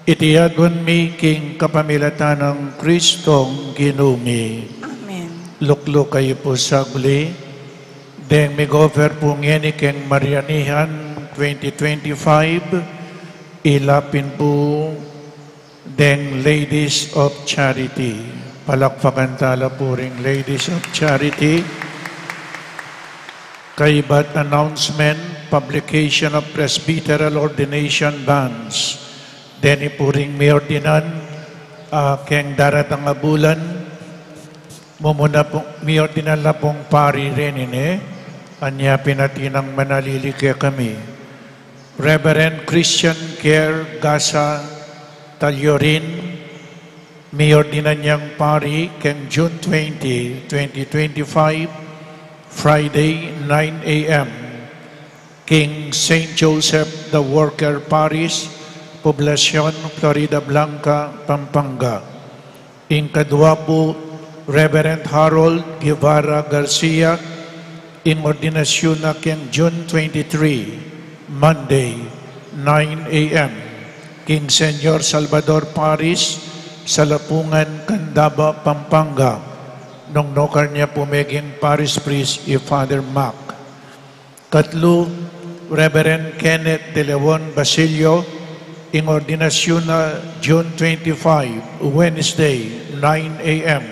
iti aduan mi king kapamilatan nang Kristong Ginu mi. Amen. Lukluk kayu pu sagli. Deng mig-offer pu ngeni keng Marianihan twenty twenty-five, ila pin pu deng Ladies of Charity. Palakpakan tala pu ring Ladies of Charity. Kaybat announcement, publication of presbyteral ordination banns. Deni pu ring miordinan, ah, keng daratang a bulan, mumuna pu, miordinan la pung pari reni ne, anya pin atin nang manalili kekami. Reverend Christian Care Gasa Taliorin, miordinan yang pari keng June twenty, twenty twenty-five, Friday, nine A M, king Saint Joseph the Worker Parish, Poblacion, Floridablanca, Pampanga. Ing kadua pu, Reverend Harold Guevara Garcia, ing ordinasyun na keng June twenty-three, Monday, nine A M, king Señor Salvador Parish, Salapungan, Candaba, Pampanga. Nung nukar nya pu meging parish priest i Father Mac. Katlu, Reverend Kenneth De Leon Basilio, ing ordinasyun na June twenty-five, Wednesday, nine A M,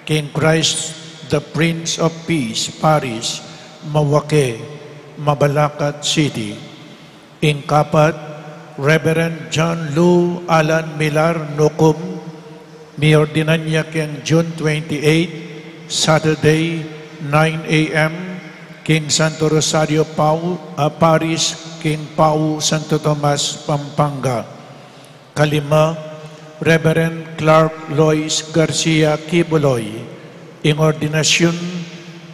king Christ the Prince of Peace Parish, Mawake, Mabalacat City. Ing kapat, Reverend John Lou Alan Milar Nukum, miordinan ya keng June twenty-eight, Saturday, nine A M, king Santo Rosario Pau, ah, Parish, king Pau, Santo Tomas, Pampanga. Kalima, Reverend Clark Lois Garcia Quiboloy, ing ordinasyun,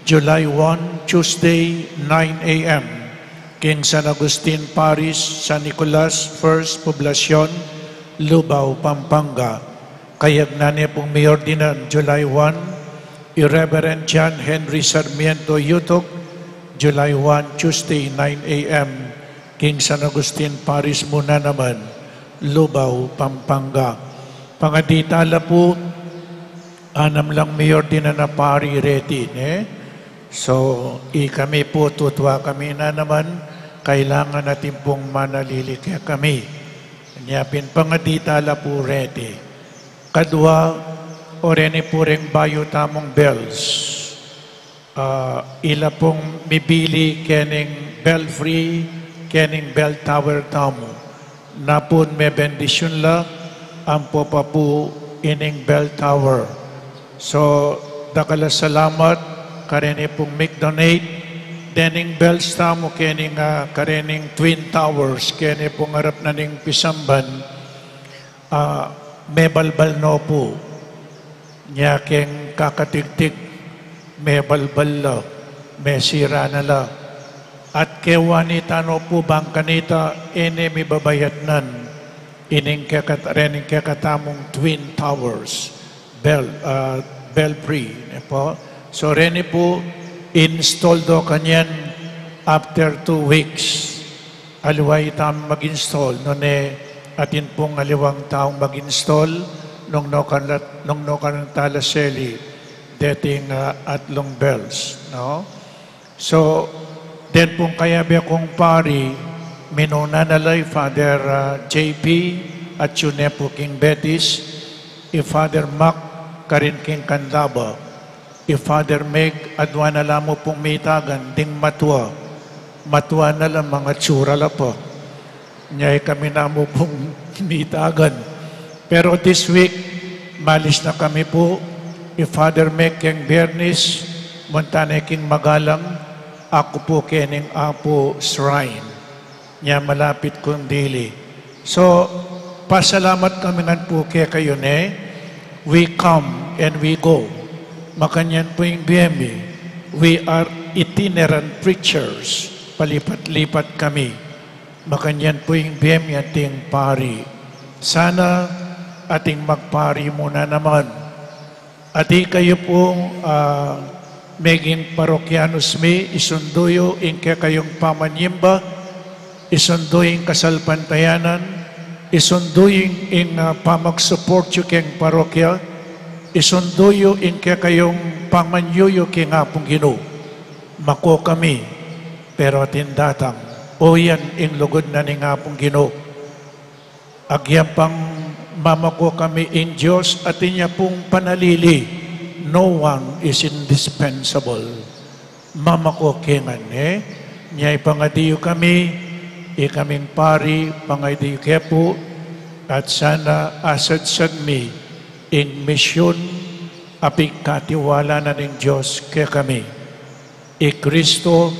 July one, Tuesday, nine A M, king San Agustin Parish, San Nicolas, First Poblacion, Lubao, Pampanga. Kayagnan ne pung miordinan, July one, i Reverend John Henry Sarmiento Yutuk, July one, Tuesday, nine A M, king San Agustin Parish mu na naman, Lubao, Pampanga. Pangadi tala pu, anam lang miordinan a pari reti, ne? So, ikami pu, tutua kami na naman, kailangan atin pung manalili kekami. Nya pin pangadi tala pu reti. Kadua, o reni pu reng bayu tamung bells. Ah, ila pung mibili kening belfry, kening bell tower tamu. Napun mebendisyun la, ampo pa pu ining bell tower. So, dakal a salamat kareni pung mig-donate dening bells tamu kening, ah, karening Twin Towers, keni pung arap na ning pisamban. Ah, mebalbal no pu. Nya keng kakatigtig, mebalbal la, mesira na la. At kewanita no pu bang kanita e ne mibabayatnan ining kekat-, rening kekatamung Twin Towers, bel-, ah, belfry, ne pu. So, reni pu, install do kanyan after two weeks. Aliwa itam mag-install, nune atin pung aliwang taung mag-install, nung nukaran la, nung nukaran tala seli, deting, ah, atlung bells, no? So, den pung kayabe kung pari, minuna na la i Father, ah, J P, at yun ne pu king Betis, i Father Mac, karin king Candaba, i Father Meg, adua na la mu pung mitagan, ding matua. Matua na la, mangatsura la pa. Nya ikami na mu pung mitagan. Pero this week, malis na kami pu, i Father Meg keng Biernes, munta ne king Magalang, aku pu kening Apu Shrine. Nya malapit kung dili. So, pasalamat kami ngan pu kekayu ne, we come and we go. Makanyan pu ing bie mi, we are itinerant preachers. Palipat-lipat kami. Makanyan pu ing bie mi ating pari. Sana ating magpari mu na naman. At ikayu pung, ah, meging parokyanus mi, isundu yu ing kekayung pamanyimba, isundu ing kasalpantayanan, isundu ing, ing, ah, pamagsupport yu keng parokya, isundu yu ing kekayung pamanyuyu keng Apung Ginu. Mako kami, pero atin datang, o yan ing lugud na ning Apung Ginu. Agyang pang mamako kami ing Dios, atin ya pung panalili, no one is indispensable. Mamako ke ngan ne, nya ipangadi yu kami, ikaming pari, pangadi yu ke pu, at sana asadsad mi, ing misyun, a pigkatiwala na ning Dios kekami. I Kristo,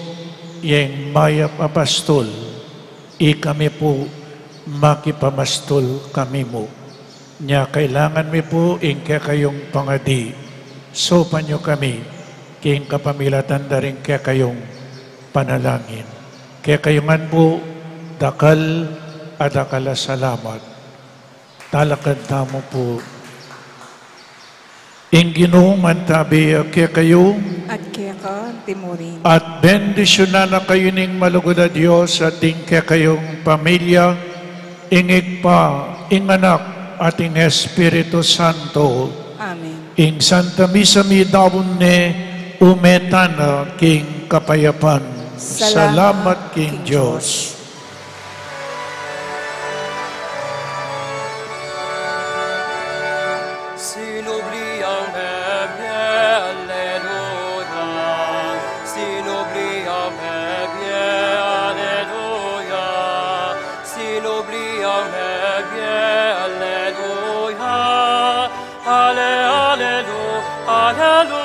ya ing mayap a pastul, ikami pu, makipamastul kami mu. Nya kailangan mi pu ing kekayung pangadi, saupan yu kami, king kapamilatan da ring kekayung panalangin. Kekayu ngan pu, dakal a dakal a salamat. Talakad tamu pu. Ing Ginu mantabi ya kekayu. At keka anti murin. At bendisyunan na kayu ning malugud a Dios, at ing kekayung pamilya, ing Ibpa, ing Anak, at ing Espiritu Santo. Amen. Ing Santa Misa mi daun ne, ume tana king kapayapan. Salamat king Dios. Sinubli ang mebie, aleluya. Sinubli ang mebie, aleluya. Sinubli ang mebie, aleluya. Ale, alelu, aleluya.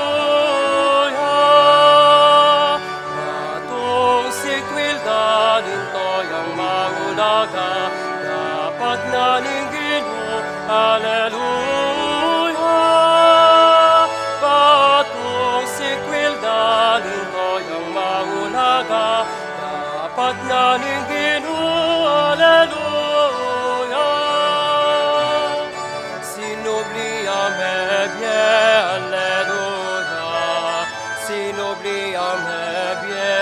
Batung sikwil dalin toyang maulaga, dapat na ning Ginu, aleluya. Batung sikwil dalin toyang maulaga, dapat na ning Ginu, aleluya. Sinubli ang mebie, aleluya. Sinubli ang mebie,